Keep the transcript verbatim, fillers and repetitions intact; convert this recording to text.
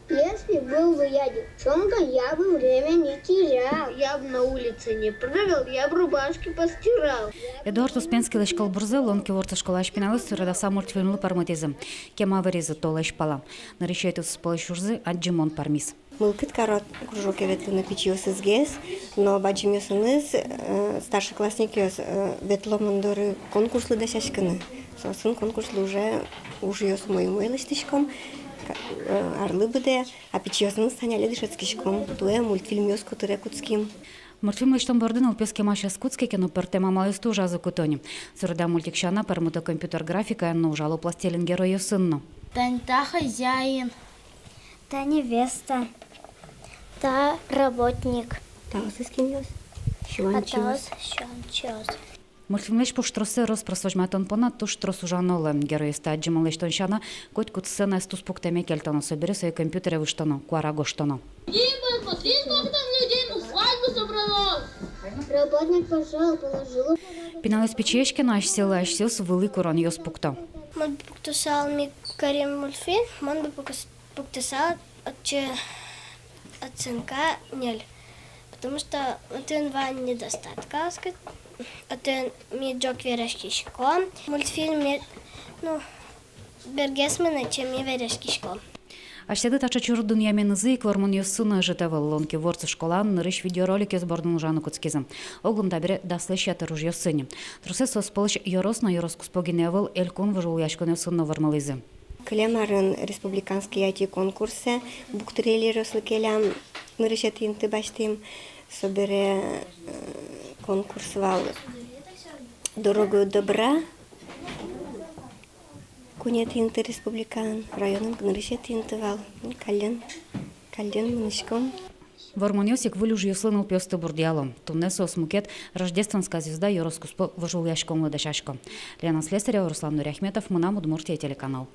Если был бы я девчонкой, я бы время не терял. Я бы на улице не прыгал, я бы рубашки постирал. Эдуард Успенскийлэсь кылбурзэ Лонки вордскыласькись пиналъёс суредаса мультфильмлы пӧрмытӥзы. Кема выризы толэзь пала. Нырысетӥосыз пӧлысь ужзы адӟымон пӧрмиз. Мылкыд каро кружоке ветлыны пичиосызгес, но бадӟымъёсыныз, э, старшеклассникъёс, э, ветло мон доры конкурслы дасяськыны. Соосын конкурслы уже ужъёс умой-умой лэсьтӥськом, ка-, э, арлы быдэ, а пичиосыныз тани али дышетскиськом, туэ мультфильмъёс котыре кутским. Мультфильм лэсьтон борды нылпиос кемась ӧз кутске ке но, пӧртэм амалъёсты ужазы куто ни. Суреда мультик сяна, пӧрмыто компьютер графикаен но, ужало пластилин геройёсын но. Тани та хозяин. Та невеста. Та работник. Таосыз кинъёс? А сюанчиос. Таос сюанчиос. Мультфильмлэсь пуштроссэ рос-прос возьматон понна туж трос ужано луэ. Геройёсты адӟымон лэсьтон сяна, котькуд сценаез туспуктэме кельтоно, собере сое компьютере выжтоно, куара гожтоно. Дима, смотри, сколько там людей на свадьбу собралось. Работник пошёл, положил. Пиналъёс пичиесь ке но, асьсэлы асьсэос вылӥ куронъёс пукто. Мон бы пуктысал, ми карим мультфильм, мон бы пуктыс-, пуктысал отчы оценка ньыль. Потому что отын вань недостатка, скажем, отын ми ӝог вераськиськом. Мультфильм, ну, бергес мынэ, чем ми вераськиськом. Асьсэды таӵе чурыт дунъяменызы ик вормонъёссы но ӧжыт ӧвӧл. Лонки вордскылаын нырысь видеороликъёс бордын ужаны кутскизы. Оглом табере даслэсь ятыр ужъёссы ни. Тросэз соос пӧлысь ёрос но ёрос куспо гинэ ӧвӧл, элькун вожвылъяськонъёсын но вормылӥзы. Кылем арын республиканский айти-конкурсэ Буг-Трейлеръёслы келям, нырысетӥ инты басьтӥм. Собере, э, конкурс вал «Дорогою добра». Куинетӥ инты республикаын, районын нырысетӥ инты вал. Каллен, каллен мынӥськом. Вормонъёс ик выль ужъёслы нылпиосты бурдъяло. Туннэ соос мукет «Рождественская звезда» ёрос куспо вожвылъяськонлы дасясько. Лена Слесарева, Руслан Нуриахметов, «Мынам Удмуртие» телеканал.